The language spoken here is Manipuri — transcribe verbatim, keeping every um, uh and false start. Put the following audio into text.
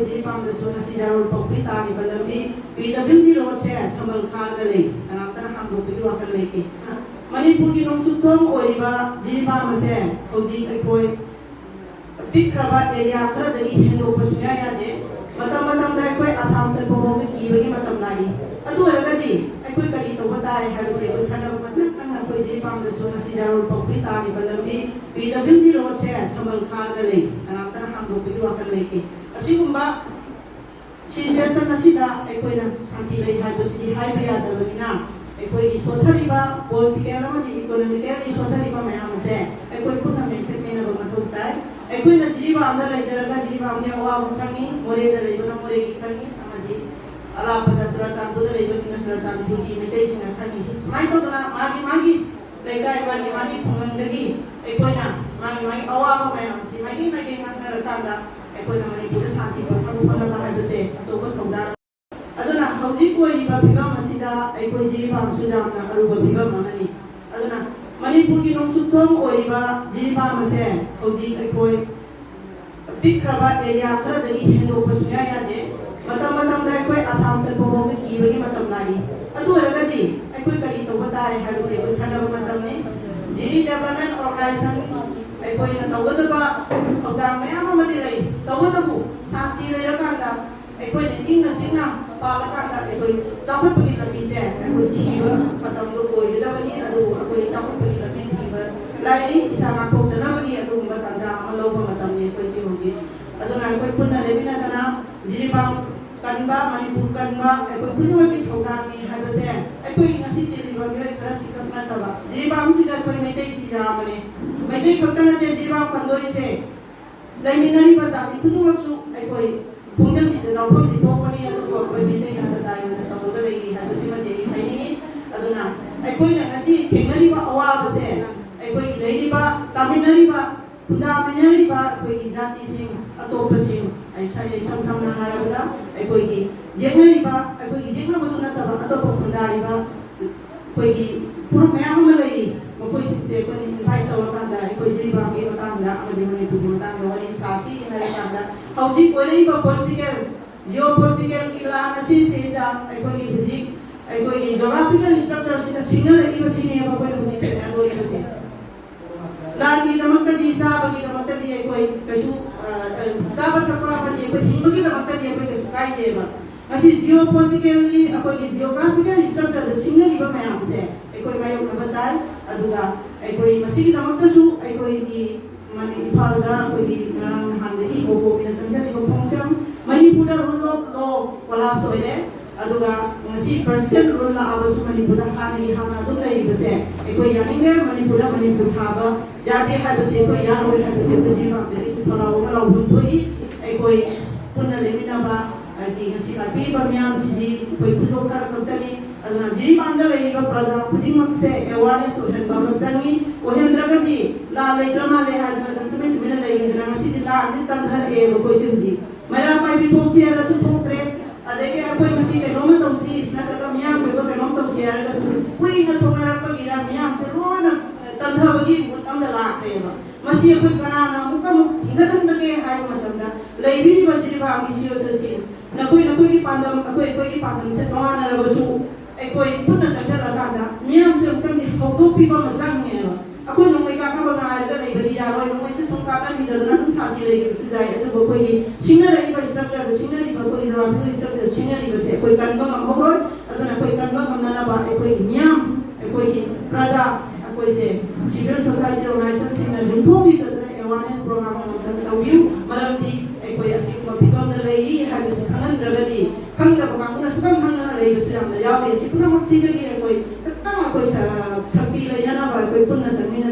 ꯖꯤꯔꯤꯕꯥꯝꯗꯁꯨ ꯉꯁꯤ ꯖꯥꯔꯣꯜ ꯐꯥꯎꯕꯒꯤ ꯇꯥꯔꯤꯕ ꯂꯝꯕꯤ ꯄꯤ ꯗꯕ꯭ꯂꯤꯎ ꯗꯤ ꯔꯣꯗꯁꯦ ꯁꯝꯕꯜ ꯈꯥꯔꯒ ꯂꯩ꯫ ꯀꯅꯥꯝꯇꯅ ꯍꯥꯡꯗꯣꯛꯄꯒꯤ ꯋꯥꯈꯜ ꯂꯩꯇꯦ꯫ ꯃꯅꯤꯄꯨꯔꯒꯤ ꯅꯣꯡꯆꯨꯞ ꯊꯣꯡ ꯑꯣꯏꯔꯤꯕ ꯖꯤꯔꯤꯕꯥꯝ ꯑꯁꯦ ꯍꯧꯖꯤꯛ ꯑꯩꯈꯣꯏ ꯄꯤꯛꯈ꯭ꯔꯕ ꯑꯦꯔꯤꯌꯥ ꯈꯔꯗꯒꯤ ꯍꯦꯟꯗꯣꯛꯄ ꯁꯨꯡꯌꯥ ꯌꯥꯗꯦ꯫ ꯃꯇꯝ ꯃꯇꯝꯗ ꯑꯩꯈꯣꯏ ꯑꯁꯥꯝ ꯆꯠꯄ ꯐꯥꯎꯗ ꯀꯤꯕꯒꯤ ꯃꯇꯝ ꯂꯥꯛꯏ꯫ ꯑꯗꯨ ꯑꯣꯏꯔꯒꯗꯤ ꯑꯩꯈꯣꯏ ꯀꯔꯤ ꯇꯧꯕ ꯇꯥꯔꯦ ꯍꯥꯏꯕꯁꯦ ꯑꯩꯈꯣꯏ ꯈꯟꯅꯕ ꯃꯇꯝꯗ ꯑꯩꯈꯣꯏ ꯖꯤꯔꯤꯕꯥꯝꯗꯁꯨ ꯉꯁꯤ ꯖꯥꯔꯣꯜ ꯐꯥꯎꯕꯒꯤ ꯇꯥꯔꯤꯕ ꯂꯝꯕꯤ ꯄꯤ ꯗꯕ꯭ꯂꯤꯎ ꯗꯤ ꯔꯣꯗꯁꯦ ꯁꯝꯕꯜ ꯈꯥꯔꯒ ꯂꯩ꯫ ꯀꯅꯥꯝꯇꯅ ꯍꯥꯡꯗꯣꯛꯄꯒꯤ ꯋꯥꯈꯜ ꯂꯩꯇꯦ꯫ ꯑꯁꯤꯒꯨꯝꯕ ꯁꯤꯆꯨꯋꯦꯁꯟ ꯑꯁꯤꯗ ꯑꯩꯈꯣꯏꯅ ꯁꯥꯟꯇꯤ ꯂꯩ ꯍꯥꯏꯕꯁꯤꯗꯤ ꯍꯥꯏꯕ ꯌꯥꯗꯕꯅꯤꯅ, ꯑꯩꯈꯣꯏꯒꯤ ꯁꯣꯟꯊꯔꯤꯕ ꯄꯣꯂꯤꯇꯤꯀꯦꯜ ꯑꯃꯗꯤ ꯏꯀꯣꯅꯣꯃꯤꯀꯦꯜꯂꯤ ꯁꯣꯟꯊꯔꯤꯕ ꯃꯌꯥꯝ ꯑꯁꯦ ꯑꯩꯈꯣꯏ ꯄꯨꯟꯅ ꯃꯦꯟꯈꯠꯃꯤꯟꯅꯕ ꯃꯊꯧ ꯇꯥꯏ꯫ ꯑꯩꯈꯣꯏꯅ ꯖꯤꯔꯤꯕꯥꯝꯗ ꯂꯩꯖꯔꯒ ꯖꯤꯔꯤꯕꯥꯝꯒꯤ ꯑꯋꯥꯕ ꯈꯪꯉꯤ, ꯃꯣꯔꯦꯗ ꯂꯩꯕꯅ ꯃꯣꯔꯦꯒꯤ ꯈꯪꯉꯤ, ꯑꯃꯗꯤ ꯑꯂꯥꯞꯄꯗ ꯆꯨꯔꯥꯆꯥꯟꯄꯨꯔꯗ ꯂꯩꯕꯁꯤꯡꯅ ꯆꯨꯔꯥꯆꯥꯟꯄꯨꯔꯒꯤ ꯃꯩꯇꯩꯁꯤꯡꯅ ꯈꯪꯉꯤ꯫ ꯁꯨꯃꯥꯏꯅ ꯇꯧꯗꯅ ꯃꯥꯒꯤ ꯃꯥꯒꯤ ꯂꯩꯀꯥꯏ, ꯃꯥꯒꯤ ꯃꯥꯒꯤ ꯈꯨꯡꯒꯪꯗꯒꯤ ꯑꯩꯈꯣꯏꯅ ꯃꯥꯒꯤ ꯃꯥꯒꯤ ꯑꯋꯥꯕ ꯃꯌꯥꯝꯁꯤ ꯃꯥꯏꯀꯩ ꯃꯥꯏꯀꯩ ꯉꯥꯡꯅꯔꯀꯥꯟꯗ ꯑꯩꯈꯣꯏꯅ ꯃꯅꯤꯄꯨꯔꯗ ꯁꯥꯟꯇꯤ ꯄꯨꯔꯛꯅꯕ ꯍꯣꯠꯅꯕ ꯍꯥꯏꯕꯁꯦ ꯑꯆꯧꯕ ꯊꯧꯗꯥꯡ꯫ ꯑꯗꯨꯅ ꯍꯧꯖꯤꯛ ꯑꯣꯏꯔꯤꯕ ꯐꯤꯕꯝ ꯑꯁꯤꯗ ꯑꯩꯈꯣꯏ ꯖꯤꯔꯤꯕꯥꯝꯁꯨ ꯌꯥꯝꯅ ꯑꯔꯨꯕ ꯐꯤꯕꯝ ꯑꯃꯅꯤ꯫ ꯑꯗꯨꯅ ꯃꯅꯤꯄꯨꯔꯒꯤ ꯅꯣꯡꯆꯨꯞ ꯊꯣꯡ ꯑꯣꯏꯔꯤꯕ ꯖꯤꯔꯤꯕꯥꯝ ꯑꯁꯦ ꯍꯧꯖꯤꯛ ꯑꯩꯈꯣꯏ ꯄꯤꯛꯈ꯭ꯔꯕ ꯑꯦꯔꯤꯌꯥ ꯈꯔꯗꯒꯤ ꯍꯦꯟꯗꯣꯛꯄ ꯁꯨꯡꯌꯥ ꯌꯥꯗꯦ꯫ ꯃꯇꯝ ꯃꯇꯝꯗ ꯑꯩꯈꯣꯏ ꯑꯁꯥꯝ ꯆꯠꯄ ꯐꯥꯎꯗ ꯀꯤꯕꯒꯤ ꯃꯇꯝ ꯂꯥꯛꯏ꯫ ꯑꯗꯨ ꯑꯣꯏꯔꯒꯗꯤ ꯑꯩꯈꯣꯏ ꯀꯔꯤ ꯇꯧꯕ ꯇꯥꯔꯦ ꯍꯥꯏꯕꯁꯦ ꯑꯩꯈꯣꯏ ꯈꯟꯅꯕ ꯃꯇꯝꯅꯤ꯫ ꯖꯤꯔꯤ ꯗꯦꯕꯂꯞꯃꯦꯟ ꯑꯣꯔꯒꯅꯥꯏꯖꯦꯁꯟ ꯑꯩꯈꯣꯏꯅ ꯇꯧꯒꯗꯕ ꯊꯧꯗꯥꯡ ꯃꯌꯥꯝ ꯑꯃꯗꯤ ꯂꯩ꯫ ꯇꯧꯕꯇꯕꯨ ꯁꯥꯟꯇꯤ ꯂꯩꯔꯀꯥꯟꯗ ꯑꯩꯈꯣꯏꯅ ꯏꯪꯅ ꯆꯤꯛꯅ ꯄꯥꯜꯂꯀꯥꯟꯗ ꯑꯩꯈꯣꯏ ꯆꯥꯎꯈꯠꯄꯒꯤ ꯂꯝꯕꯤꯁꯦ ꯑꯩꯈꯣꯏ ꯊꯤꯕ ꯃꯇꯝꯗꯣ ꯑꯣꯏꯒꯗꯕꯅꯤ꯫ ꯑꯗꯨꯕꯨ ꯑꯩꯈꯣꯏ ꯆꯥꯎꯈꯠꯄꯒꯤ ꯂꯝꯕꯤ ꯊꯤꯕ ꯂꯥꯏꯔꯤ, ꯏꯁꯥ ꯉꯥꯛꯊꯣꯛꯆꯅꯕꯒꯤ ꯑꯗꯨꯒꯨꯝꯕ ꯇꯥꯟꯖꯥ ꯑꯃ ꯂꯧꯕ ꯃꯇꯝꯅꯤ ꯑꯩꯈꯣꯏꯁꯦ ꯍꯧꯖꯤꯛ꯫ ꯑꯗꯨꯅ ꯑꯩꯈꯣꯏ ꯄꯨꯟꯅ ꯂꯦꯞꯃꯤꯟꯅꯗꯅ ꯖꯤꯔꯤꯕꯥꯝ ꯀꯟꯕ, ꯃꯅꯤꯄꯨꯔ ꯀꯟꯕ ꯑꯩꯈꯣꯏ ꯈꯨꯗꯤꯡꯃꯛꯀꯤ ꯊꯧꯗꯥꯡꯅꯤ ꯍꯥꯏꯕꯁꯦ ꯑꯩꯈꯣꯏ ꯉꯁꯤ ꯇꯤꯜꯂꯤꯕ ꯃꯤꯑꯣꯏ ꯈꯔꯁꯤ ꯈꯛ ꯅꯠꯇꯕ, ꯖꯤꯔꯤꯕꯥꯝꯁꯤꯗ ꯑꯩꯈꯣꯏ ꯃꯩꯇꯩꯁꯤ ꯌꯥꯝꯕꯅꯤ꯫ ꯃꯩꯇꯩ ꯈꯛꯇ ꯅꯠꯇꯦ ꯖꯤꯔꯤꯕꯥꯝ ꯀꯟꯗꯣꯔꯤꯁꯦ, ꯂꯩꯃꯤꯟꯅꯔꯤꯕ ꯖꯥꯇꯤ ꯈꯨꯗꯤꯡꯃꯛꯁꯨ ꯑꯩꯈꯣꯏ ꯈꯣꯡꯖꯪꯁꯤꯗ ꯂꯧꯐꯝꯗꯤ ꯊꯣꯛꯄꯅꯤ, ꯑꯗꯨꯕꯨ ꯑꯩꯈꯣꯏ ꯃꯩꯇꯩꯅ ꯇꯇꯥꯏ ꯑꯣꯏꯅ ꯇꯧꯔꯒ ꯂꯩꯔꯤ ꯍꯥꯏꯕꯁꯤꯃꯗꯤ ꯑꯩ ꯍꯥꯏꯅꯤꯡꯉꯤ꯫ ꯑꯗꯨꯅ ꯑꯩꯈꯣꯏꯅ ꯉꯁꯤ ꯊꯦꯡꯅꯔꯤꯕ ꯑꯋꯥꯕꯁꯦ ꯑꯩꯈꯣꯏꯒꯤ ꯂꯩꯔꯤꯕ ꯇꯥꯃꯤꯟꯅꯔꯤꯕ ꯈꯨꯟꯗꯥꯃꯤꯟꯅꯔꯤꯕ ꯑꯩꯈꯣꯏꯒꯤ ꯖꯥꯇꯤꯁꯤꯡ, ꯑꯇꯣꯞꯄꯁꯤꯡ, ꯑꯩ ꯁ-, ꯑꯩ ꯏꯁꯝ ꯁꯝꯅ ꯍꯥꯏꯔꯕꯗ ꯑꯩꯈꯣꯏꯒꯤ ꯌꯦꯛꯅꯔꯤꯕ, ꯑꯩꯈꯣꯏꯒꯤ ꯌꯦꯛꯅꯕꯗꯨ ꯅꯠꯇꯕ ꯑꯇꯣꯞꯄ ꯈꯨꯟꯗꯥꯔꯤꯕ ꯑꯩꯈꯣꯏꯒꯤ ꯐꯨꯔꯨꯞ ꯃꯌꯥꯝ ꯑꯃ ꯂꯩꯔꯤ꯫ ꯃꯈꯣꯏꯁꯤꯡꯁꯦ ꯑꯩꯈꯣꯏꯅ ꯏꯟꯚꯥꯏꯠ ꯇꯧꯔꯀꯥꯟꯗ ꯑꯩꯈꯣꯏ ꯖꯤꯔꯤꯕꯥꯝꯒꯤ ꯃꯇꯥꯡꯗ ꯑꯃꯗꯤ ꯃꯅꯤꯄꯨꯔꯒꯤ ꯃꯇꯥꯡꯗ ꯋꯥꯔꯤ ꯁꯥꯁꯤ ꯍꯥꯏꯔꯀꯥꯟꯗ ꯍꯧꯖꯤꯛ ꯑꯣꯏꯔꯛꯏꯕ ꯄꯣꯂꯤꯇꯤꯀꯦꯜ, ꯖꯤꯑꯣ ꯄꯣꯂꯤꯇꯤꯀꯦꯜꯒꯤ ꯂꯥꯟ ꯑꯁꯤꯁꯤꯗ ꯑꯩꯈꯣꯏꯒꯤ ꯍꯧꯖꯤꯛ ꯑꯩꯈꯣꯏꯒꯤ ꯖꯣꯒ꯭ꯔꯥꯐꯤꯀꯦꯜ ꯏꯁꯇ꯭ꯔꯛꯆꯔꯁꯤꯗ ꯁꯤꯡꯅꯔꯛꯏꯕꯁꯤꯅꯦꯕ ꯑꯩꯈꯣꯏꯅ ꯍꯧꯖꯤꯛ ꯊꯦꯡꯅꯗꯣꯔꯤꯕꯁꯦ꯫ ꯂꯥꯟꯒꯤꯗꯃꯛꯇꯗꯤ, ꯆꯥꯕꯒꯤꯗꯃꯛꯇꯗꯤ ꯑꯩꯈꯣꯏ ꯀꯩꯁꯨ, ꯑ, ꯑ, ꯆꯥꯕ ꯊꯛꯄ ꯑꯃꯗꯤ ꯑꯩꯈꯣꯏ ꯍꯤꯡꯕꯒꯤꯗꯃꯛꯇꯗꯤ ꯑꯩꯈꯣꯏ ꯀꯩꯁꯨ ꯀꯥꯏꯗꯦꯕ꯫ ꯉꯁꯤ ꯖꯤꯑꯣ ꯄꯣꯂꯤꯇꯤꯀꯦꯜꯒꯤ, ꯑꯩꯈꯣꯏꯒꯤ ꯖꯤꯑꯣꯒ꯭ꯔꯥꯐꯤꯀꯦꯜ ꯏꯁꯇ꯭ꯔꯛꯆꯔꯗ ꯁꯤꯡꯅꯔꯤꯕ ꯃꯌꯥꯝꯁꯦ ꯑꯩꯈꯣꯏ ꯃꯥꯌꯣꯛꯅꯕ ꯇꯥꯏ꯫ ꯑꯗꯨꯒ ꯑꯩꯈꯣꯏ ꯃꯁꯤꯒꯤꯗꯃꯛꯇꯁꯨ ꯑꯩꯈꯣꯏꯒꯤ ꯃꯅꯤ-, ꯏꯝꯐꯥꯜꯗ ꯑꯩꯈꯣꯏꯒꯤ ꯉꯔꯥꯡ ꯅꯍꯥꯟꯗꯒꯤ ꯏꯕꯣꯇꯣꯝꯕꯤꯅ ꯆꯪꯁꯤꯜꯂꯤꯕ ꯈꯣꯡꯖꯪ, ꯃꯅꯤꯄꯨꯔꯗ rule of law collapse ꯑꯣꯏꯔꯦ꯫ ꯑꯗꯨꯒ ꯉꯁꯤ presidential rule ꯂꯥꯛꯑꯕꯁꯨ ꯃꯅꯤꯄꯨꯔꯗ ꯍꯥꯟꯅꯒꯤ ꯍꯥꯟꯅ ꯑꯗꯨꯝ ꯂꯩꯔꯤꯕꯁꯦ ꯑꯩꯈꯣꯏ ꯌꯥꯅꯤꯡꯗꯦ꯫ ꯃꯅꯤꯄꯨꯔꯗ ꯃꯅꯤꯄꯨꯔ ꯊꯥꯕ ꯌꯥꯗꯦ ꯍꯥꯏꯕꯁꯦ ꯑꯩꯈꯣꯏ ꯌꯥꯔꯣꯏ ꯍꯥꯏꯕꯁꯦ ꯑꯩꯈꯣꯏ ꯖꯤꯔꯤꯕꯥꯝꯗꯒꯤ ꯊꯧꯔꯥꯎ ꯑꯃ ꯂꯥꯎꯐꯝ ꯊꯣꯛꯏ꯫ ꯑꯩꯈꯣꯏ ꯄꯨꯟꯅ ꯂꯩꯃꯤꯟꯅꯕ, ꯍꯥꯏꯗꯤ ꯉꯁꯤ ꯂꯥꯛꯄꯤꯔꯤꯕ ꯃꯤꯌꯥꯝꯁꯤꯗꯤ ꯑꯩꯈꯣꯏ ꯈꯨꯗꯣꯞ ꯈꯔ ꯈꯛꯇꯅꯤ꯫ ꯑꯗꯨꯅ ꯖꯤꯔꯤꯕꯥꯝꯗ ꯂꯩꯔꯤꯕ ꯄ꯭ꯔꯖꯥ ꯈꯨꯗꯤꯡꯃꯛꯁꯦ awareness ꯑꯣꯏꯍꯟꯕ ꯑꯃ ꯆꯪꯉꯤ꯫ ꯑꯣꯏꯍꯟꯗ꯭ꯔꯒꯗꯤ ꯂꯥꯟ ꯂꯩꯇ꯭ꯔ ꯃꯥꯜꯂꯦ ꯍꯥꯏꯗꯅ ꯑꯗꯨꯝ ꯇꯨꯃꯤꯟ ꯇꯨꯃꯤꯟꯅ ꯂꯩꯈꯤꯗꯅ ꯉꯁꯤꯗꯤ ꯂꯥꯟꯁꯤ ꯇꯟꯊꯔꯛꯑꯦꯕ ꯑꯩꯈꯣꯏꯁꯦ ꯍꯧꯖꯤꯛ꯫ ꯃꯩꯔꯥ ꯄꯥꯏꯕꯤ ꯊꯣꯛꯁꯤ ꯍꯥꯏꯔꯁꯨ ꯊꯣꯛꯇ꯭ꯔꯦ꯫ ꯑꯗꯒꯤ ꯑꯩꯈꯣꯏ ꯉꯁꯤ ꯀꯩꯅꯣꯝꯃ ꯇꯧꯁꯤ ꯅꯠꯇ꯭ꯔꯒ ꯃꯤꯌꯥꯝꯒꯤ ꯑꯣꯏꯕ ꯀꯩꯅꯣꯝ ꯇꯧꯁꯤ ꯍꯥꯏꯔꯒꯁꯨ ꯀꯨꯏꯅ ꯁꯣꯛꯅꯔꯛꯄꯒꯤꯔ ꯃꯤꯌꯥꯝꯁꯦ ꯂꯣꯏꯅ ꯇꯟꯊꯕꯒꯤ ꯃꯨꯠ ꯑꯃꯗ ꯂꯥꯛꯈ꯭ꯔꯦꯕ꯫ ꯃꯁꯤ ꯑꯩꯈꯣꯏ ꯀꯅꯥꯅ ꯑꯃꯨꯛꯀ ꯑꯃꯨꯛ ꯍꯤꯡꯒꯠꯍꯟꯕꯒꯦ ꯍꯥꯏꯕ ꯃꯇꯝꯗ ꯂꯩꯕꯤꯔꯤꯕ ꯖꯤꯔꯤꯕꯥꯝꯒꯤ ꯁꯤꯑꯣꯁꯤꯁꯤꯡ, ꯅꯈꯣꯏ ꯅꯈꯣꯏꯒꯤ ꯄꯥꯟꯗꯝ, ꯑꯩꯈꯣꯏ ꯑꯩꯈꯣꯏꯒꯤ ꯄꯥꯟꯗꯝꯁꯦ ꯇꯣꯉꯥꯟꯅꯔꯕꯁꯨ ꯑꯩꯈꯣꯏ ꯄꯨꯟꯅ ꯆꯠꯊꯔꯀꯥꯟꯗ ꯃꯤꯌꯥꯝꯁꯦ ꯑꯃꯨꯛꯇꯪꯗꯤ ꯍꯧꯗꯣꯛꯄꯤꯕ ꯑꯃ ꯆꯪꯉꯦꯕ꯫ ꯑꯩꯈꯣꯏ ꯅꯣꯡꯃꯩ ꯀꯥꯞꯅꯕ ꯉꯥꯏꯔꯒ ꯂꯩꯕꯗꯤ ꯌꯥꯔꯣꯏ꯫ ꯅꯣꯡꯃꯩꯁꯦ ꯁꯨꯝ ꯀꯥꯞꯅꯈꯤꯗꯗꯅ ꯑꯗꯨꯝ ꯁꯥꯟꯇꯤ ꯂꯩꯈꯤꯕꯁꯨ ꯌꯥꯏ꯫ ꯑꯗꯨꯕꯨ ꯑꯩꯈꯣꯏꯒꯤ ꯁꯤꯡꯅꯔꯛꯏꯕ ꯏꯁꯇ꯭ꯔꯛꯆꯔꯗ, ꯁꯤꯡꯅꯔꯤꯕ ꯑꯩꯈꯣꯏꯒꯤ ꯖꯣꯒ꯭ꯔꯥꯐꯤꯀꯦꯜ ꯏꯁꯇ꯭ꯔꯛꯆꯔꯗ ꯁꯤꯡꯅꯔꯤꯕꯁꯦ ꯑꯩꯈꯣꯏ ꯀꯟꯕ ꯉꯝꯍꯧꯔꯣꯏ꯫ ꯑꯗꯨꯅ ꯑꯩꯈꯣꯏ ꯀꯟꯕ ꯉꯝꯅꯅꯕ ꯑꯩꯈꯣꯏꯒꯤ ꯃꯤꯌꯥꯝ, ꯑꯩꯈꯣꯏꯒꯤ ꯄ꯭ꯔꯖꯥ, ꯑꯩꯈꯣꯏꯁꯦ civil society organizationꯁꯤꯡꯅ ꯌꯨꯝꯊꯣꯡꯒꯤ ꯆꯠꯇꯨꯅ awareness program ꯑꯃꯈꯛ ꯇꯧꯕꯤꯌꯨ꯫ ꯃꯔꯝꯗꯤ ꯑꯩꯈꯣꯏ ꯑꯁꯤꯒꯨꯝꯕ ꯐꯤꯕꯝꯗ ꯂꯩꯔꯤ ꯍꯥꯏꯕꯁꯤ ꯈꯪꯍꯟꯗ꯭ꯔꯒꯗꯤ ꯈꯪꯗꯕ ꯀꯥꯡꯕꯨꯅ ꯁꯨꯈꯪ ꯈꯪꯗꯅ ꯂꯩꯕꯁꯨ ꯌꯥꯝꯅ ꯌꯥꯎꯔꯤ꯫ ꯑꯁꯤ ꯄꯨꯝꯅꯃꯛꯁꯤꯗꯒꯤ ꯑꯩꯈꯣꯏ ꯈꯤꯇꯪ ꯑꯩꯈꯣꯏ ꯁ-, ꯁꯛꯇꯤ ꯂꯩꯅꯅꯕ ꯑꯩꯈꯣꯏ ꯄꯨꯟꯅ ꯆꯠꯃꯤꯟꯅ